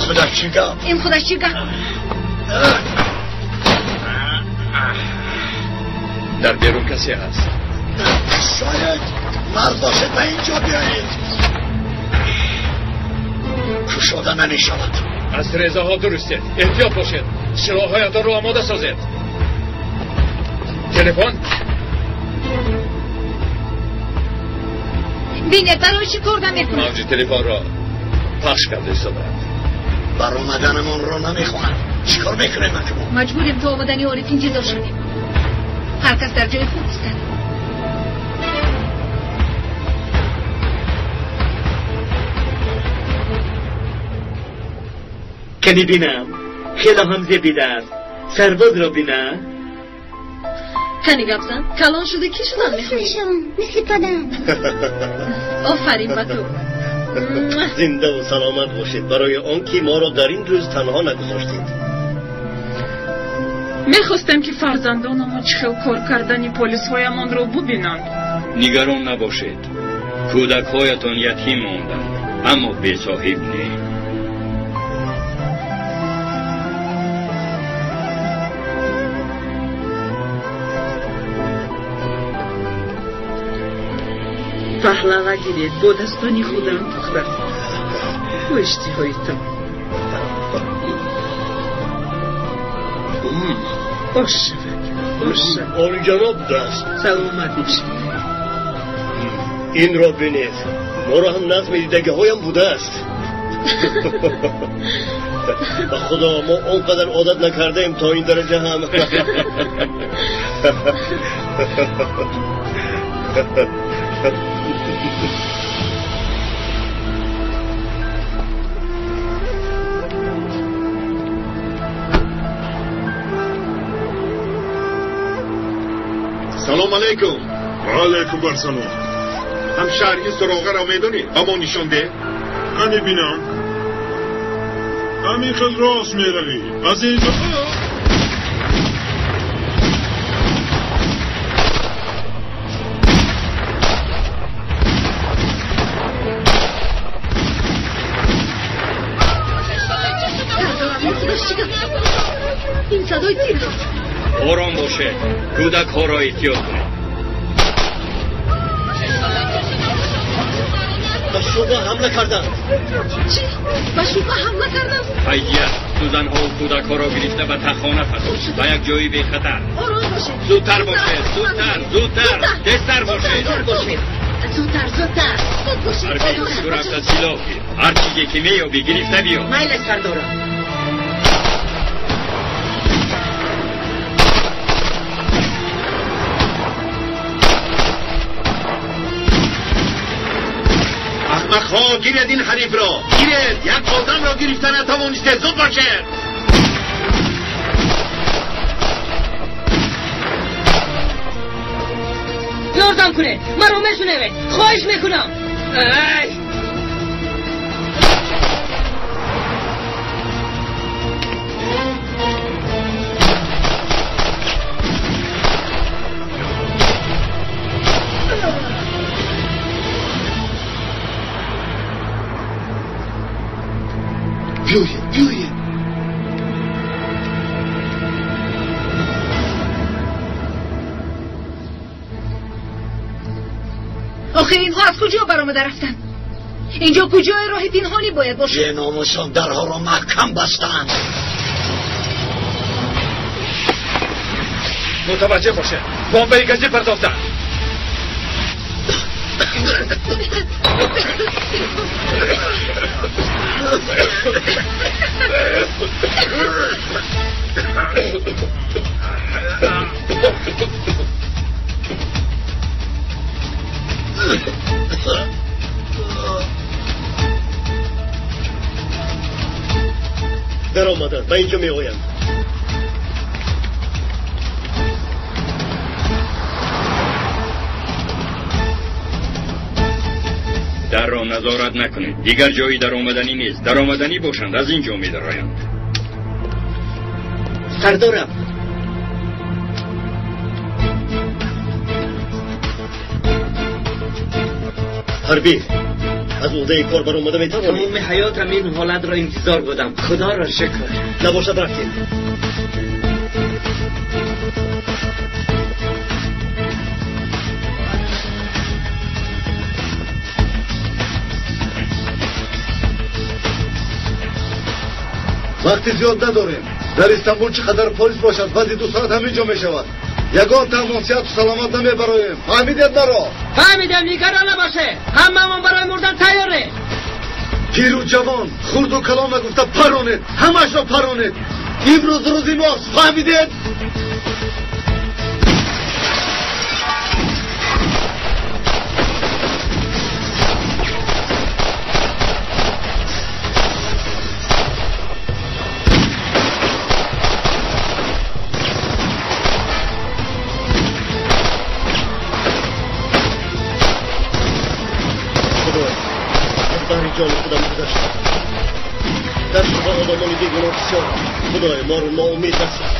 Худаш чӣ гап? Ин худаш чӣ гап? Дар берун касе ҳаст. Шояд мард бошед, ба инҷо биёед. Кушода намешавад. Аз резаҳо дурустед. Эҳтиёт бошед. Силоҳҳоятонро омода созед. Телефон? Бинед, барои чӣ кор намекунад? Мавҷи телефонро пахш карда истодаанд. Баромаданамонро намехоҳанд. Чӣ кор мекунем акнун? Маҷбурем то омадани Ориф интизор шавем. Ҳар кас дар ҷои худ истад. Ке мебинам, хеле ҳам зебида аст. Сарбозро бина. Кани гап зан, калон шуда кӣ шудан мехоҳӣ? Мешавам, мисли падарам. Офарин ба ту. Зинда ва саломат бошед барои он ки моро дар ин рӯз танҳо нагузоштед. Мехостем ки фарзандонамон чӣ хел кор кардани полисҳоямонро бубинанд. Нигарон набошед. Кӯдакҳоятон ятим монданд, аммо бесоҳиб не. Паҳлава гиред, бо дастони худам пухтам. Бо иштиҳоитон. Бош шавад, бош шавад. Олиҷаноб будааст. Саломат бошед. Инро бинед, моро ҳам назми дидагиҳоям будааст. Ба худо, мо он қадар одат накардаем то ин дараҷа ҳам. Салом алейкум. Ва алейкум ассалом. Ҳамшаҳр, ин суроғаро медонӣ? Ба мо нишон деҳ. Ани бинам. Ҳамин хел рост меравӣ. Аз инҷо Ин садои тир аст. Ором бошед. Кӯдакҳоро эҳтиёт кунед. Ба шуъба ҳамла карданд. Чӣ? Ба шуъба ҳамла карданд? Файзия, сӯзанҳову кӯдакҳоро гирифта ба таххона фасод. Ба як ҷои бехатар. Ором бошед. Зудтар бошед, зудтар, зудтар, тезтар бошед. Зудтар бошед. Зудтар, зудтар. Ҳарбӣ, ту рафта силоҳ гир. Ҳар чизе ки меёбӣ гирифта биё. Майли, сардорам. Ахмақҳо, гиред ин ҳарифро. Гиред, як одамро гирифта натавонистед. Зуд бошед. Ёрдам кунед, маро мешунавед, хоҳиш мекунам. Ай! Биёед, биёед. Охир инҳо аз куҷо баромада рафтанд? Инҷо куҷои роҳи пинҳонӣ бояд бошад? Беномусон дарҳоро маҳкам бастанд. Мутаваҷҷеҳ бошед, бомбаи газӣ партофтанд. Даромаданд, ба инҷо меоянд. Дарро назорат накунед. Дигар ҷои даромаданӣ нест. Даромаданӣ бошанд, аз ин ҷо медароянд. Сардорам, Ҳарбӣ, аз уҳдаи кор баромада метавонӣ? Тамоми ҳаётам ин ҳолатро интизор будам. Худоро шукр. Набошад, рафтем. Вақти зиёд надорем. Дар Истанбул чӣ қадар полис бошад, баъди 2 соат ҳамин ҷо мешавад. Ягон тамом сиҳату саломат намебароем. Фаҳмидед маро? Фаҳмидам, нигарон набошед. Ҳамамон барои мурдан тайёрем. Пиру ҷавон, хурду калон нагуфта паронед, ҳамашро паронед. Имрӯз рӯзи мост, фаҳмидед? Ҷони худам гузаштам. Дар шуба одамони бегуноҳ бисёр. Худоё, моро ноумед насоз.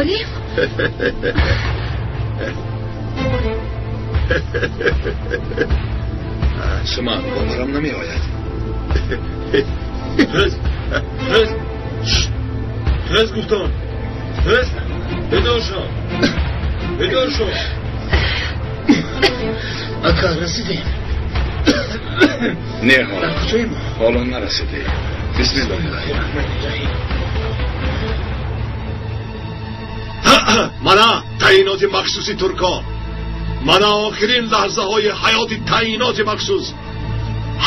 Олим? Шума боварам намеояд. Хез, хез, хез гуфтам. Хез, бедор шо, бедор шо. Ака, расидем. Не, ҳоло. Дар куҷоем? Ҳоло нарасидем. Бисмиллоҳир-раҳмонир-раҳим. Мана таъиноти махсуси туркон. Мана охирин лаҳзаҳои ҳаёти таъиноти махсус.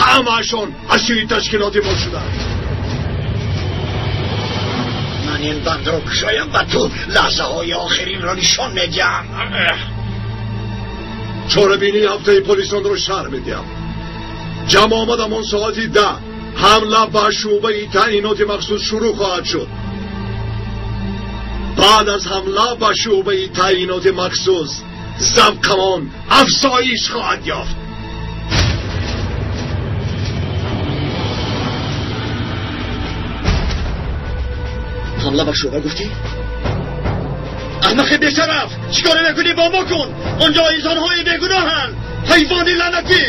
Ҳамаашон асири ташкилоти мо шуданд. Ман ин бандро кушоям ва ту лаҳзаҳои охиринро нишон медиҳам. Чорабинии ҳафтаи полисонро шарҳ медиҳам. Ҷамъ омадам он соати 10. Ҳамла ба шӯъбаи таъиноти махсус шурӯъ хоҳад шуд. баъд аз ҳамла ба шӯъбаи таъйиноти махсус завқамон афзоиш хоҳад ёфт. ҳамла ба шӯъба гуфтӣ? аҳмақи бешараф, чӣ коре мекунӣ бо мо кун? онҷо инсонҳои бегуноҳанд. ҳайвони лаънатӣ!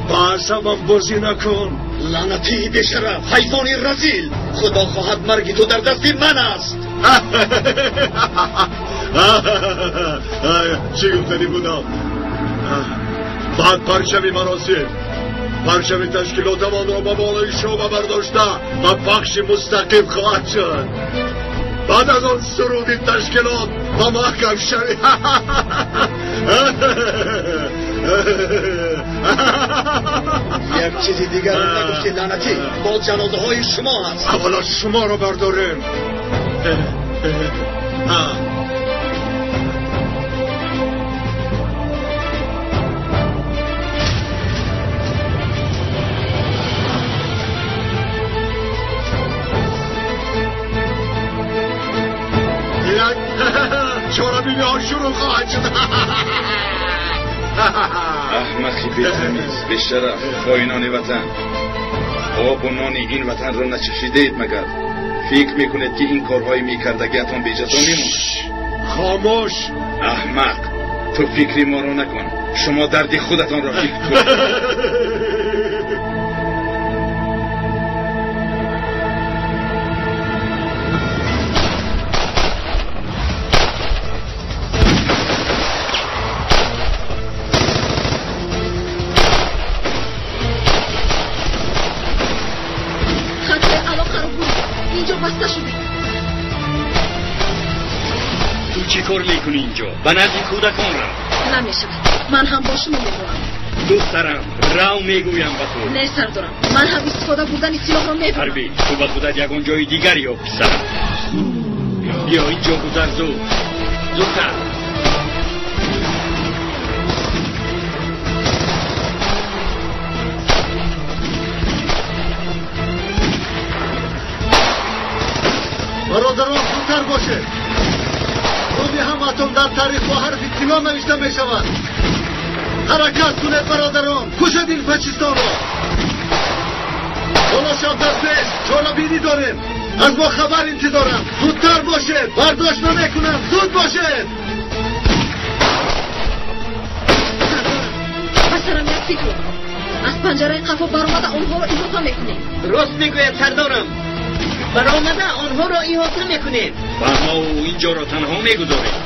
ба аъсабам бозӣ накун. лаънатии бешараф, ҳайвони разил, худо хоҳад марги ту дар дасти ман аст. чӣ гуфтанӣ будам? баъд парчами маросим, парчами ташкилотамонро ба болои шӯъба бардошта ба пахши мустақим хоҳад шуд. баъд аз он суруди ташкилот ба маҳкам шавӣ. як чизи дигарро нагуфтӣ лаънатӣ, боз ҷанозаҳои шумо ҳаст. аввало шуморо бардорем. чорабиниҳо шурӯъ хоҳад шуд. аҳмақи бетамиз, бешараф, хоинони ватан, обу нони ин ватанро начашидаед магар? фикр мекунед ки ин корҳои мекардагиатон беҷазо мемонад? хомӯш! аҳмақ, ту фикри моро накун, шумо дарди худатонро фикр кун. чӣ кор мекунӣ инҷо? Ба назди кӯдакон рав. Намешавад, ман ҳам бо шумо меборам. Духтарам, рав мегӯям ба ту. Не сардорам, ман ҳам истифода бурдани силоҳро медонам. Ҳарбӣ, ту ба худат ягон ҷои дигар ёб, писарам. Биё инҷо, гузар, зуд, зудтар. Бародарон, зудтар бошед. Номи ҳаматон дар таърих бо ҳарфи тилло навишта мешавад. Ҳаракат кунед бародарон, кушед ин фашистонро. Ҳоло шаб дар пеш чорабинӣ дорем. Аз мо хабар интизорам. Зудтар бошед, бардошт намекунам. Зуд бошед. Ба сарам як фикр омад. Аз панҷараи қафо баромада онҳоро иҳота мекунем. Рост мегӯяд сардорам. Баромада онҳоро иҳота мекунем. Ва мо инҷоро танҳо мегузорем.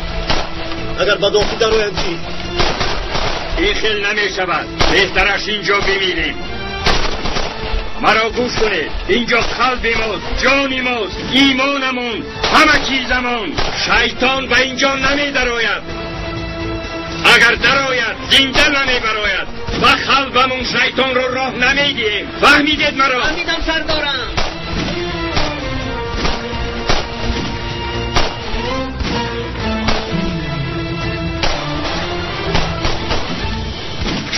Агар ба дохил дароянд чӣ? Ин хел намешавад. Беҳтараш инҷо бимирем. Маро гӯш кунед. Инҷо қалби мост, ҷони мост, имонамон, ҳама чизамон. Шайтон ба инҷо намедарояд. Агар дарояд, зинда намебарояд. Ба қалбамон шайтонро роҳ намедиҳем. Фаҳмидед маро? Фаҳмидам сардорам.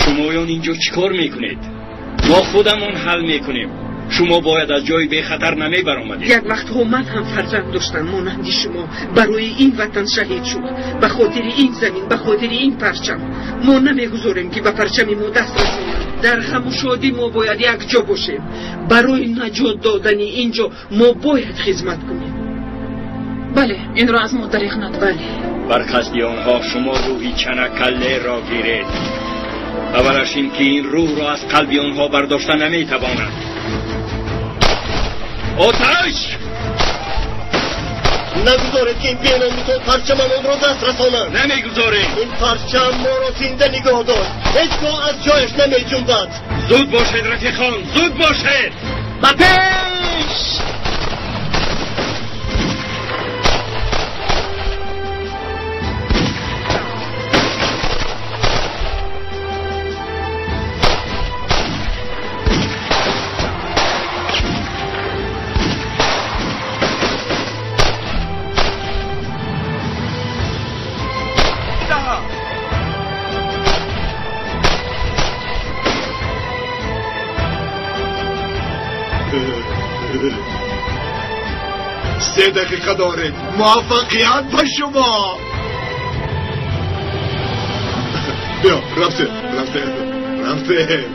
Шумоён инҷо чӣ кор мекунед? Мо худамон ҳал мекунем. Шумо бояд аз ҷои бехатар намебаромадед. Як вақтҳо ман ҳам фарзанд доштам монанди шумо. Барои ин ватан шаҳид шуд. Ба хотири ин замин, ба хотири ин парчам. Мо намегузорем ки ба парчами мо даст расонанд. Дар ғаму шодӣ мо бояд якҷо бошем. Барои наҷот додани ин ҷо мо бояд хизмат кунем. Бале, инро аз мо дариғ надор. Бале. Бар қасди онҳо шумо рӯҳи чанакаллеро гиред. Аввалаш ин ки ин рӯҳро аз қалби онҳо бардошта наметавонад. Оташ! Нагузоред ки ин беномусон парчамамонро даст расонанд. Намегузорем. Ин парчам моро зинда нигоҳ дошт. Ҳеҷ гоҳ аз ҷояш намеҷунбад. Зуд бошед рафиқон, зуд бошед! Ба пеш! 3 дақиқа доред. Муваффақият ба шумо. Биё, рафтем, рафтем, рафтем.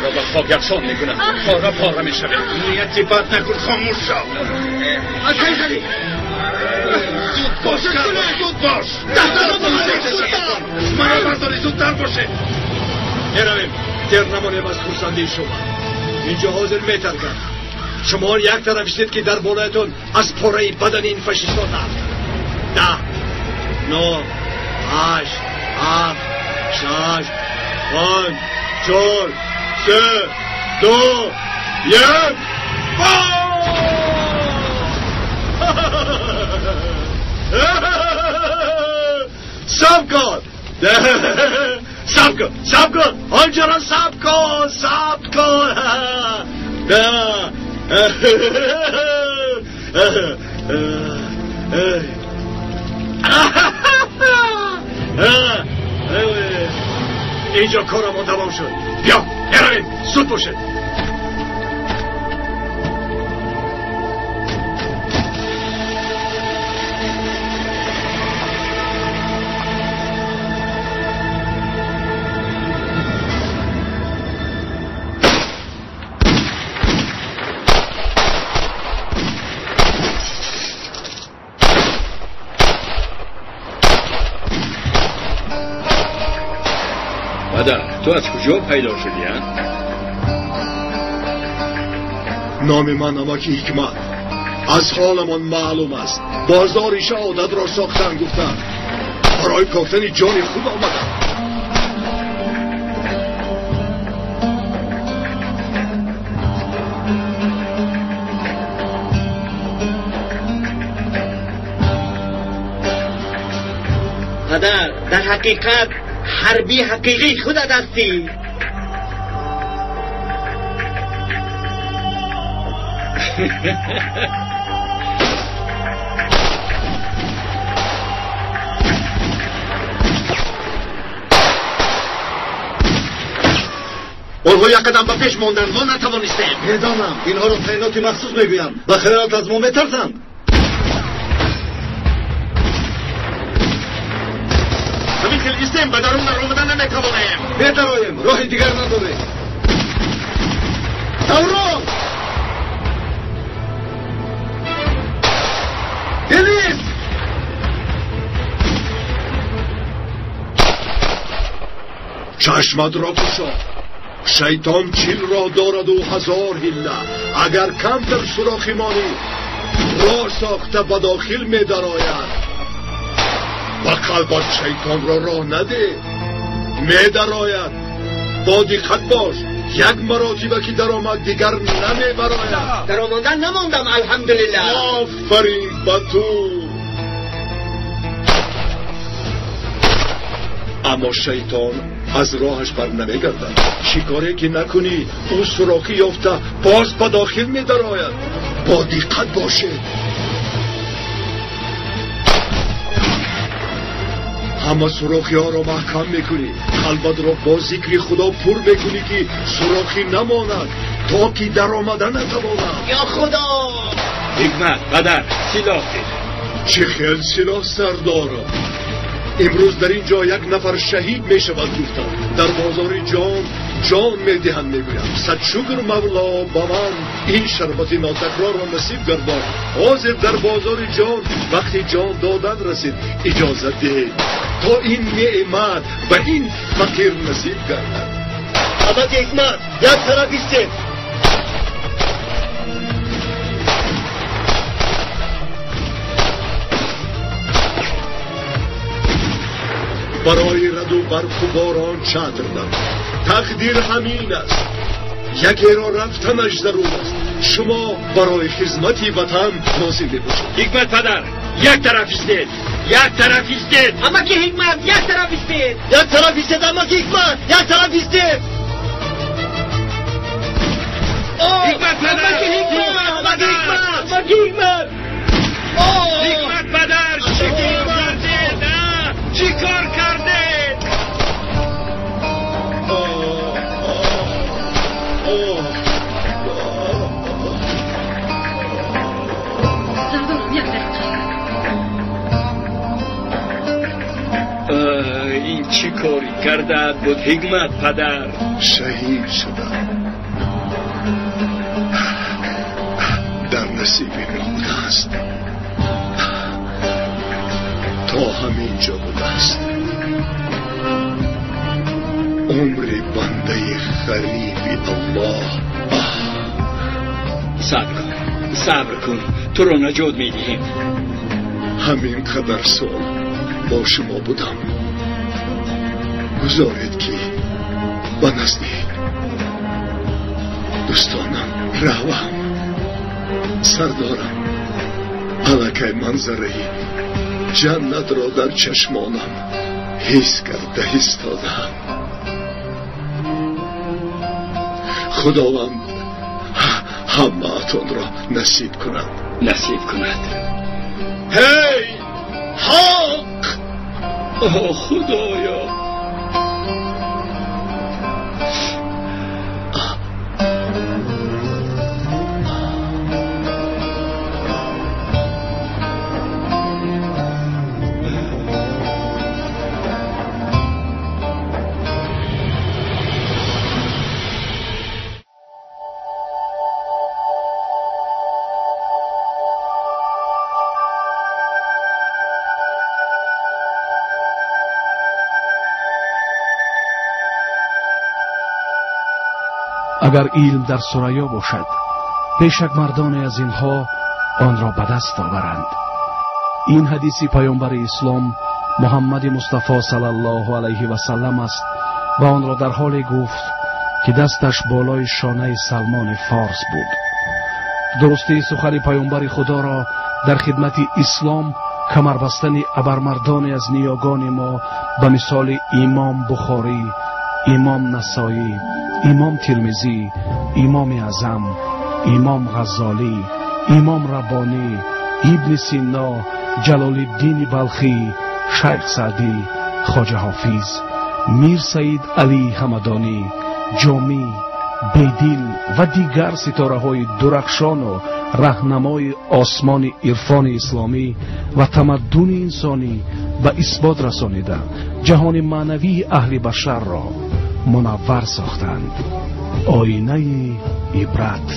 را با خاک یکسان میکنم. پاره پاره میشویم. نیتی بد نکن، خاموش شو. زود باش، زود باش. مرا برداری، زودتر باشه. میرویم. دیر نمانیم از خرسندی شما. اینجا حاضر میترکم. شما یک طرف استید که در بالایتون از پاره بدن این فاشیستان نفت. 10 9 8 7 6 5 4 3 2 1. صبر کن، صبر کن، صبر کن، آنجا را صبر کن، صبر کن. اینجا کارمان تمام شد. بیا برویم، زود باشه. تو از کجا پیدا شدی؟ نام من امکی حکمت. از حالمان معلوم است. بازار شهادت را ساختن گفتن. برای کافتن جان خود آمدم. پدر، در حقیقت حربی حقیقی خودت هستی. آنها یک قدم به پیش ماندند، ما نتوانستیم. میدانم اینها را تعینات مخصوص میگویند. به خیالت از ما میترسند. خیلی به درون آمدن نمیتوانیم. میدرویم، راه دیگر نداریم. تورون، دنیز، چشمت را گشا. شیطان 40 راه دارد و 1000 حیله. اگر کمتر سوراخی مانی، راه ساخته به داخل میدراید. با قلبت شیطان را راه نده، میدراید. با دقت باش، یک مراتبه که در آمد دیگر نمیبراید. در آمدن نماندم، الحمدلله. آفرین به تو. اما شیطان از راهش بر نمیگردد. شکاری که نکنی او سوراخی یافته باز به داخل میدراید. با دقت باشه. همه سوراخی ها را محکم میکنی. قلبت را با ذکر خدا پر میکنی که سوراخی نماند تا که در آمده نتواند. یا خدا. حکمت، قدر سلاح. چه خیل سلاح سردارم. امروز در اینجا یک نفر شهید می شود گفتم. در بازار جان جان می دهند میگویم. صد شکر مولا با من این شربت ناتکرار را نصیب گردان. حاضر در بازار جان وقتی جان دادن رسید اجازه دهید تا این نعمت به این فقیر نصیب گردد. امکی حکمت، یک طرف ایستید. برای رد و برق و باران چتر دارد. تقدیر همین است. یکی را رفتنش ضرور است. شما برای خدمت وطن لازم میباشید. حکمت پدر، یک طرف ایستید، یک طرف ایستید. امکی حکمت، یک طرف ایستید. یک طرف ایستید امکی حکمت، یک طرف ایستید. حکمت پدر، حکمت پدر. Кӯмак, Ҳикмат! Ҳикмат падар, чӣ кор кардед? Чӣ кор кардед? Сардорам, як дақиқа. Ин чӣ кори кардаат буд, Ҳикмат падар? Шаҳид шудам. Дар насиби мо будааст, то ҳамин ҷо будааст. Умри бандаи ғариби Аллоҳ. Сабр кун, сабр кун, туро наҷот медиҳем. Ҳамин қадар сол бо шумо будам. Гузоред ки ба назди дӯстонам равам. Сардорам, аллакай манзараи ҷаннатро дар чашмонам ҳис карда истодаам. Худованд ҳамаатонро насиб кунад. Насиб кунад. Ҳей, ҳақ! О, Худоё! Агар илм дар Сурайё бошад, бешак мардоне аз инҳо онро ба даст оваранд. Ин ҳадиси паёмбари ислом Муҳаммади Мустафо саллаллоҳу алайҳи васаллам аст ва онро дар ҳоле гуфт ки дасташ болои шонаи Салмони Форс буд. Дурустии сухани паёмбари Худоро дар хидмати ислом камарбастани абармардоне аз ниёгони мо ба мисоли Имом Бухорӣ, Имом Насоӣ, Имом Тирмизӣ, Имоми Аъзам, Имом Ғаззолӣ, Имом Раббонӣ, Ибни Сино, Ҷалолиддини Балхӣ, Шайх Саъдӣ, Хоҷа Ҳофиз, Мир Саид Алӣ Ҳамадонӣ, Ҷомӣ, Бедил ва дигар ситораҳои дурахшону раҳнамои осмони ирфони исломӣ ва тамаддуни инсонӣ ба исбот расонида ҷаҳони маънавии аҳли башарро мунаввар сохтанд. Оинаи ибрат,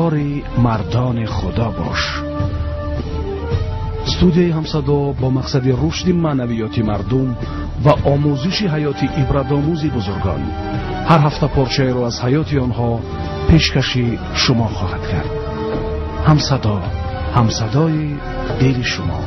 ёри мардони Худо бош. Студияи Ҳамсадо бо мақсади рушди маънавиёти мардум ва омӯзиши ҳаёти ибратомӯзи бузургон ҳар ҳафта порчаеро аз ҳаёти онҳо пешкаши шумо хоҳад кард. Ҳамсадо, ҳамсадои дили шумо.